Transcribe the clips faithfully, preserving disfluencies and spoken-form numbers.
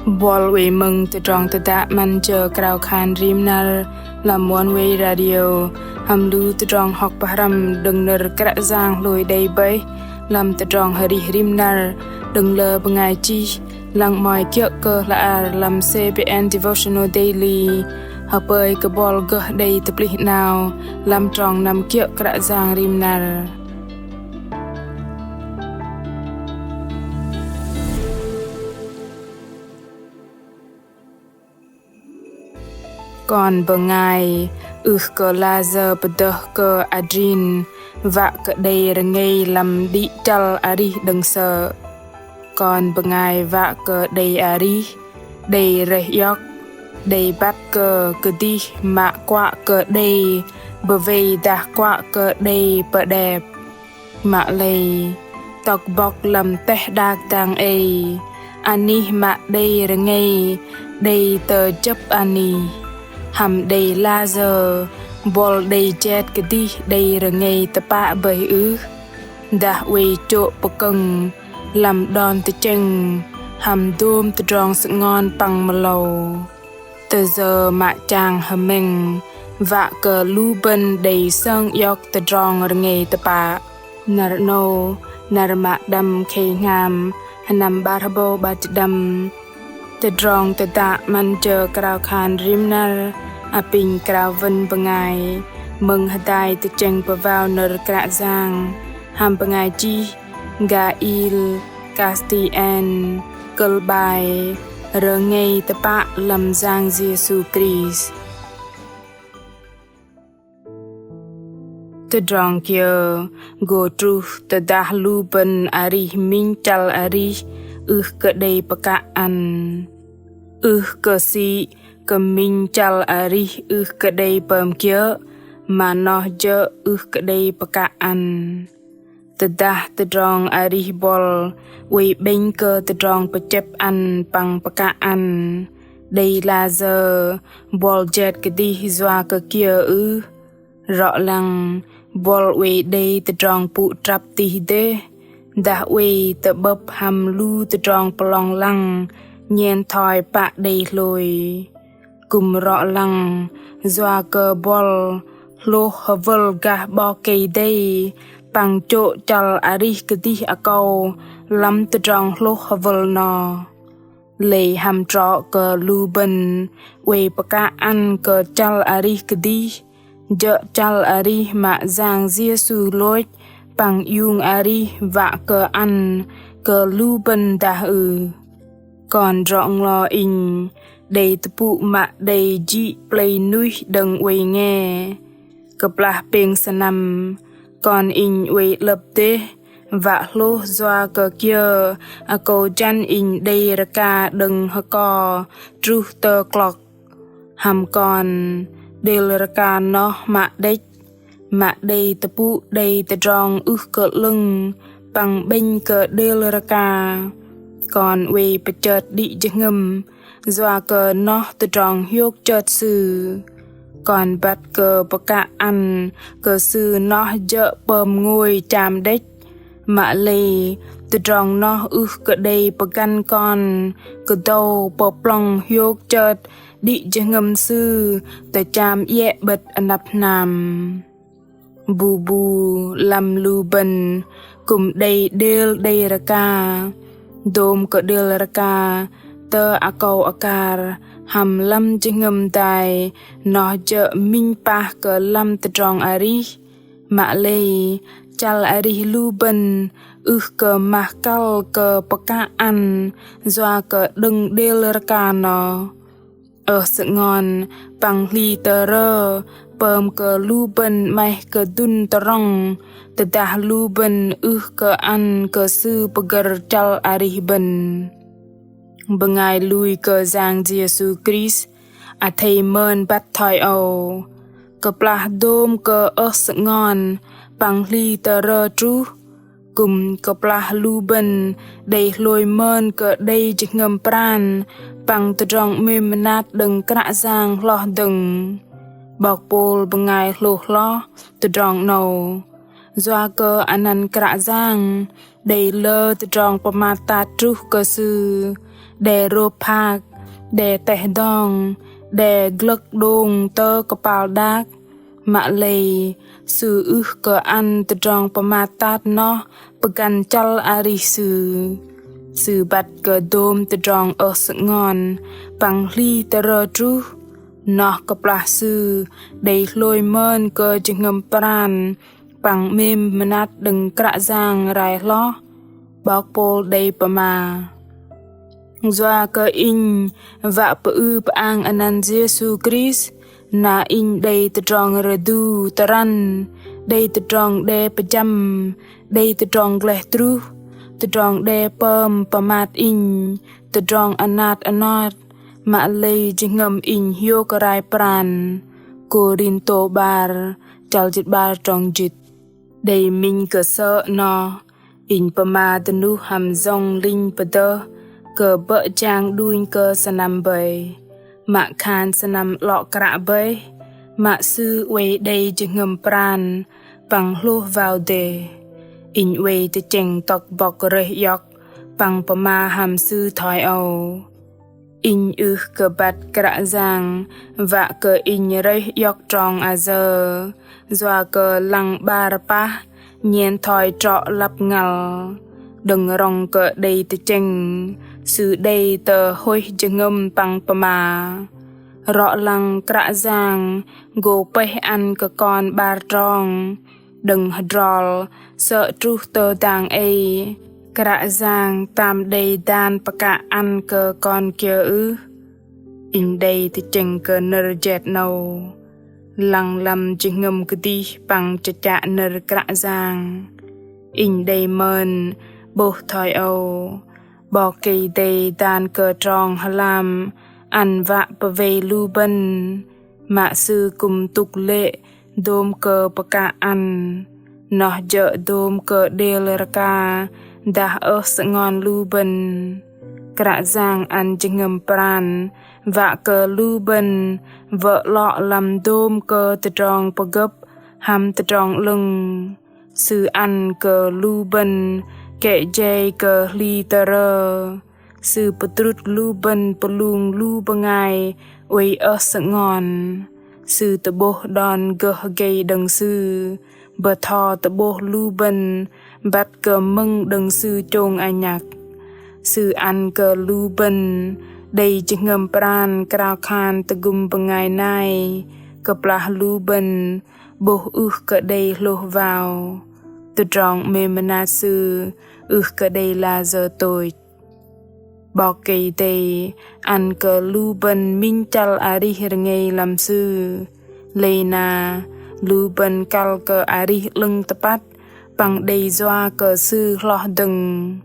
Buăl oei mơ̆ng tơdrong tơdă 'Măn Jơ Krao Khan Rim Năr lăm Oneway Radio, hăm lu tơdrong hŏk pơhrăm đơ̆ng nơ̆r Kră Yang hlôi đei bơih lăm tơdrong arih rim năr đơ̆ng lơ bơngai chih, lăng 'mơ̆i kiơ̆ kơ hla ar lăm C B N Devotional Daily. Hơpơi kơ buăl gơh đei tơplih 'nao lăm trong năm kiơ̆ Kră Yang rim năr. Kon bơngai ưh kơ lah sơ̆ pơdơh kơ adrin wă kơ đei rơngei lăm đĭ chăl arih đơ̆ng sơ̆. Kon bơngai wă kơ đei arih, đei rơih iŏk, đei băt kơ kơdih mă kuă kơ đei bơwei dah kuă kơ đei pơđep. Mă lei, tŏk bŏk lăm teh đak dang ei, anih mă đei rơngei, đei tơjơ̆p anih. Hăm đei lah sơ̆, buăl đei jet kơdih đei rơngei tơpă bơih ưh? Dah oei chô̆ pơkơ̆ng lăm đon tơchĕng hăm dôm tơdrong sơngon păng mơlâu. Tơ sơ̆ mă chang hơmĕng wă kơ lu bơ̆n đei sơng iŏk tơdrong rơngei tơpă. Năr 'nâu, năr mă đăm khei hngam, sơnăm 'bar hơbâu 'bar jĭt đăm. Tơdrong tơdă 'Măn Jơ Krao Khan Rim Năr apinh krao wơ̆n bơngai mơ̆ng hơdai tơchĕng pơwao nơ̆r Kră Yang hăm bơngai chih Gail Castian, kơ̆l 'bai: Rơngei tơpă lăm Yang Yêsu Krist. Tơdrong kiơ gô truh tơdah lu bơ̆n arih minh chăl arih ưh kơ đei pơkă ăn? Ưh kơ sĭ kơ minh chăl arih ưh kơ đei pơm kiơ̆, mă noh jơ̆ ưh kơ đei pơkă ăn. Tơdah tơdrong arih buăl oei 'bĕnh kơ tơdrong pơchĕp ăn păng pơkă ăn, đei lah sơ̆ buăl jet kơdih yua kơ kiơ ưh? Rŏ lăng, buăl oei đei tơdrong pŭ trăp tih dêh, dah oei tơ'bơ̆p hăm lu tơdrong pơlong lăng nhen thoi pă đei hlôi. Kư̆m rŏ lăng, yua kơ buăl hlôh hơwơl gah 'Bok Kei-Dei păng chô̆ chăl arih kơdih akâu lăm tơdrong hlôh hơwơl noh. Lei hăm trŏ kơ lu bơ̆n oei pơkă ăn kơ chăl arih kơdih, jơ̆ chăl arih mă Yang Yêsu lôch păng iung arih wă kơ ăn kơ lu bơ̆n dah ưh? Kon drŏ nglo inh đei tơpŭ mă đei jĭ plei nuih đơ̆ng oei nge. Kơplah pêng sơnăm, kon inh oei 'lơ̆p dêh wă hlôh yua kơ kiơ akâu jăn inh đei rơka đơ̆ng hơko truh tơ klŏk. Hăm kon, đêl rơka noh mă đĕch, mă đei tơpŭ đei tơdrong ưh kơ 'lơ̆ng păng 'bĕnh kơ đêl rơka. Kon oei pơchơt đĭ jơhngơ̆m yua kơ noh tơdrong hiôk chơt Sư. Kon băt kơ pơkă ăn kơ Sư noh jơ̆ pơm ngôi cham đĕch. Mă lei, tơdrong noh ưh kơ đei pơgăn kon kơdâu pơplŏng hiôk chơt đĭ jơhngơ̆m Sư tơ cham iĕ 'bơ̆t anăp hnam. Bu bu lăm lu bơ̆n kư̆m đei đêl đei rơka. Dôm kơ đêl rơka tơ akâu akar hăm lăm jơhngơ̆m dai noh jơ̆ minh pah kơ lăm tơdrong arih. Mă lei, chăl arih lu bơ̆n ưh kơ mah kăl kơ pơkă ăn yua kơ đơ̆ng đêl rơka noh. Ơh sơngon păng hli tơrơ pơm kơ lu bơ̆n 'maih kơdŭn tơrŏng tơdah lu bơ̆n ưh kơ ăn kơ Sư pơgơ̆r chăl arih bơ̆n. Bơngai lui kơ Yang Yêsu Krist athei mơn băt thoi âu. Kơplah dôm kơ ơh sơngon păng hli tơrơ truh, kư̆m kơplah lu bơ̆n đei hlôi mơn kơ đei jơhngơ̆m pran păng tơdrong 'mêm mơnat đơ̆ng Kră Yang hloh dơ̆ng. 'Bok Pôl bơngai hlôh hloh tơdrong 'nâu. Yua kơ anăn Kră Yang, đei lơ tơdrong pơmat tat truh kơ Sư, đe rôp phak, đe teh dong, đe glơ̆k đông tơ kơpal đak. Mă lei, Sư ưh kơ ăn tơdrong pơmat tat noh pơgăn chăl arih Sư. Sư băt kơ dôm tơdrong ơh sơngon păng hli tơrơ truh. Noh kơplah Sư đei hlôi mơn kơ jơhngơ̆m pran păng 'mêm mơnat đơ̆ng Kră Yang rai hloh. 'Bok Pôl đei pơma: Yua kơ inh wă pơư pơang anăn Yêsu Krist, na inh đei tơdrong rơdu tơrăn, đei tơdrong đe pơjăm, đei tơdrong gleh truh, tơdrong đe pơm pơmat inh, tơdrong anat anot, mă lei jơhngơ̆m inh hiôk rai pran. Kôrintô 'bar, chăl jĭt 'bar trong jĭt. Đei minh kơsơ̆ noh, inh pơma dơnuh hăm jŏng linh pơdơh kơ bơ̆ jang đunh kơ sơnăm bơih, mă khan sơnăm 'lŏ kră bơih, mă sư oei đei jơhngơ̆m pran păng hlôh wao dêh. Inh oei tơchĕng tŏk bŏk rơih iŏk păng pơma hăm sư thoi âu: Inh ưh kơ băt Kră Yang wă kơ inh rơih iŏk trong ayơ, yua kơ lăng 'bar pah nhen thoi trŏ lăp ngăl. Đơ̆ng rŏng kơ đei tơchĕng, sư đei tơ hoih jơhngơ̆m păng pơma: Rŏ lăng Kră Yang gô pơih ăn kơ kon 'bar trong, đơ̆ng hơdrol sơ̆ truh tơ dang ei, Kră Yang tam đei dan pơkă ăn kơ kon kiơ ưh? Inh đei tơchĕng kơ nơ̆r jet 'nâu, lăng lăm jơhngơ̆m kơdih păng chơchă nơ̆r Kră Yang. Inh đei mơn 'bôh thoi âu: 'Bok Kei-Dei dan kơ trong hơlam ăn wă pơwei lu bơ̆n, mă Sư kư̆m tŭk lê̆ dôm kơ pơkă ăn, noh jơ̆ dôm kơ đêl rơka dah ơh sơngon lu bơ̆n. Kră Yang ăn jơhngơ̆m pran wă kơ lu bơ̆n wơ̆ 'lŏ lăm dôm kơ tơdrong pơgơ̆p hăm tơdrong 'lơ̆ng. Sư ăn kơ lu bơ̆n kĕ jei kơ hli tơrơ. Sư pơdrŭt lu bơ̆n pơlung lu bơngai oei ơh sơngon. Sư tơ'bôh đon gơh gei đơ̆ng Sư, bơtho tơ'bôh lu bơ̆n băt kơ mơ̆ng đơ̆ng Sư chông anhăk. Sư ăn kơ lu bơ̆n đei jơhngơ̆m pran krao khan tơgŭm bơngai nai, kơplah lu bơ̆n 'bôh ưh kơ đei hlôh wao. Tơdrong 'mêm mơnat Sư ưh kơ đei layơ tôch. 'Bok Kei-Dei ăn kơ lu bơ̆n minh chăl arih rơngei lăm Sư. Lei na, lu bơ̆n kăl kơ arih 'lơ̆ng tơpăt păng đei yua kơ Sư hloh dơ̆ng.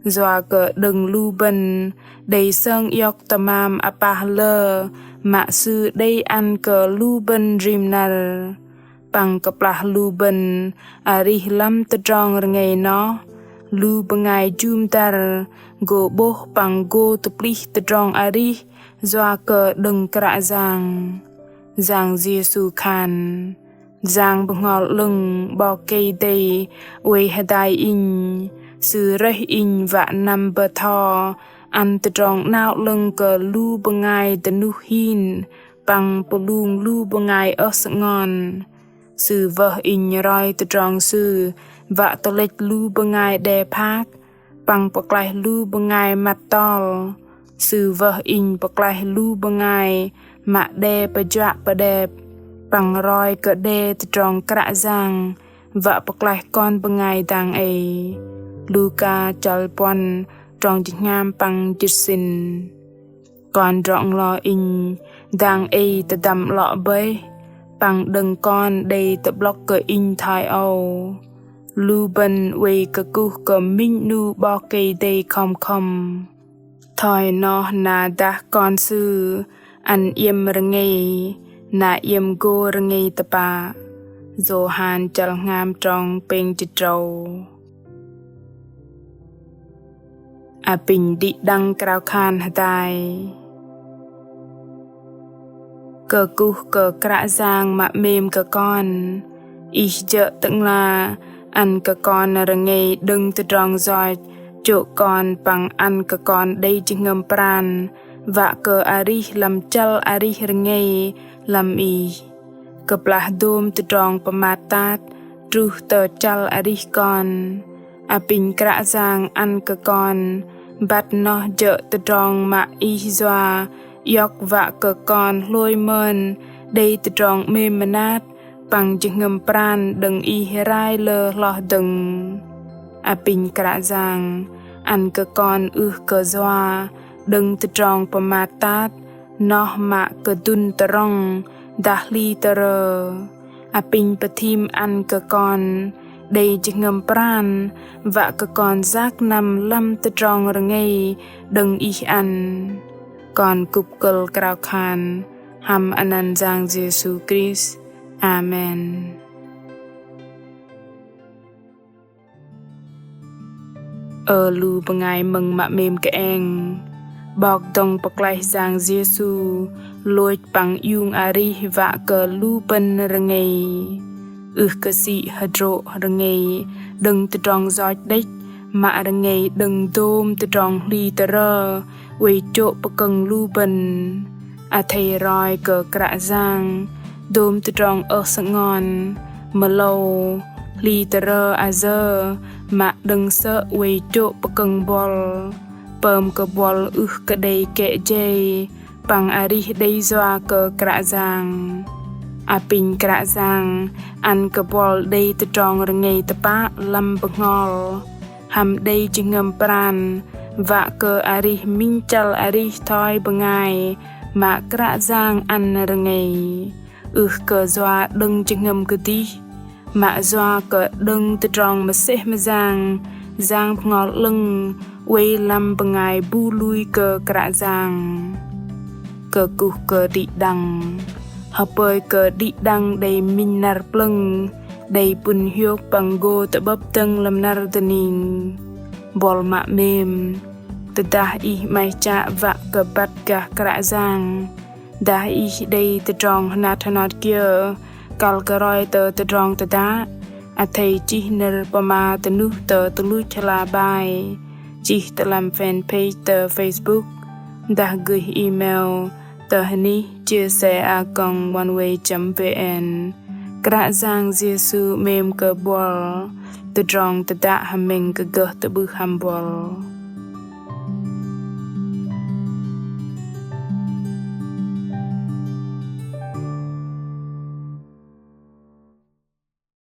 Yua kơ đơ̆ng lu bơ̆n đei sơng iŏk tơmam apah lơ mă Sư đei ăn kơ lu bơ̆n rim năr. Păng kơplah lu bơ̆n arih lăm tơdrong rơngei noh, lu bơngai jŭm dăr gô 'bôh păng gô tơplih tơdrong arih yua kơ đơ̆ng Kră Yang. Yang Yêsu khan: Yang Bơhngol 'Lơ̆ng 'Bok Kei-Dei oei hơdai Inh, Sư rơih Inh wă năm bơtho ăn tơdrong 'nao 'lơ̆ng kơ lu bơngai dơnuh hin păng pơlung lu bơngai ơh sơngon. Sư wơh Inh roi tơdrong Sư wă tơlĕch lu bơngai đe phak păng pơklaih lu bơngai măt tol. Sư wơh Inh pơklaih lu bơngai mă đe pơjuă pơđep păng roi kơ đe tơdrong Kră Yang wă pơklaih kon bơngai dang ei. Luka chăl puăn trong jĭt hngam păng jĭt sĭn. Kon drŏ-nglo inh dang ei tơdăm 'lŏ bơih, păng đơ̆ng kon đei tơ'blŏk kơ inh thoi âu: Lu bơ̆n oei kơkuh kơ minh 'nu 'Bok Kei-Dei khŏm khŏm. Thoi noh na dah Kon Sư ăn iĕm rơngei, na iĕm gô rơngei tơpă. Yôhan chăl hngam trong pêng jĭt tơdrâu. Apinh đĭ đăng krao khan hơdai. Kơkuh kơ Kră Yang mă 'mêm kơ kon. Ih jơ̆ Tơ'ngla Ăn kơ kon rơngei đơ̆ng tơdrong yoch chô̆ kon păng ăn kơ kon đei jơhngơ̆m pran wă kơ arih lăm chăl arih rơngei lăm Ih. Kơplah dôm tơdrong pơmat tat truh tơ chăl arih kon, apinh Kră Yang ăn kơ kon băt noh jơ̆ tơdrong mă Ih yua iŏk wă kơ kon hlôi mơn đei tơdrong 'mêm mơnat păng jơhngơ̆m pran đơ̆ng Ih rai lơ hloh dơ̆ng. Apinh Kră Yang ăn kơ kon ưh kơ yua đơ̆ng tơdrong pơmat tat noh mă kơdŭn tơrŏng dah hli tơrơ. Apinh pơthim ăn kơ kon đei jơhngơ̆m pran wă kơ kon yak năm lăm tơdrong rơngei đơ̆ng Ih ăn. Kon kŭp kơ̆l krao khan hăm anăn Yang Yêsu Krist. Amen. Ơ lu bơngai mơ̆ng mă 'mêm kơeng, 'Bok dŏng pơklaih Yang Yêsu lôch păng iung arih wă kơ lu bơ̆n rơngei. Ưh kơ sĭ hơdrô̆ rơngei đơ̆ng tơdrong yoch đĕch, mă rơngei đơ̆ng dôm tơdrong hli tơrơ oei chô̆ pơkơ̆ng lu bơ̆n. Athei roi kơ Kră Yang dôm tơdrong ơh sơngon, mơlâu, hli tơrơ ayơ mă đơ̆ng sơ̆ oei chô̆ pơkơ̆ng buăl, pơm kơ buăl ưh kơ đei kĕ jei păng arih đei yua kơ Kră Yang. Apinh Kră Yang ăn kơ buăl đei tơdrong rơngei tơpă lăm bơhngol hăm đei jơhngơ̆m pran wă kơ arih minh chăl arih thoi bơngai mă Kră Yang ăn rơngei. Ưh kơ yua đơ̆ng jơhngơ̆m kơdih, mă yua kơ đơ̆ng tơdrong mơsêh mơyang Yang Bơhngol 'Lơ̆ng oei lăm bơngai bu lui kơ Kră Yang. Kơkuh kơ đĭ đăng, hơpơi kơ đĭ đăng đei minh năr plơ̆ng, đei pŭn hiôk păng gô tơ'bơ̆p dơ̆ng lăm năr dơning. Buăl mă 'mêm, tơdah ih 'maih chă wă kơ băt gah Kră Yang, dah ih đei tơdrong hơnat hơnot kiơ kăl kơ roi tơ tơdrong tơdă, athei chih nơ̆r pơma tơnuh tơ tơluch hla bơar, chih tơ lăm fanpage tơ Facebook, dah gơih email tơ hơnih chia sẻ a còng oneway chấm vn. Kră Yang Yêsu 'mêm kơ buăl. Tơdrong tơdă hơmĕng kơ gơh tơ'bưh hăm buăl.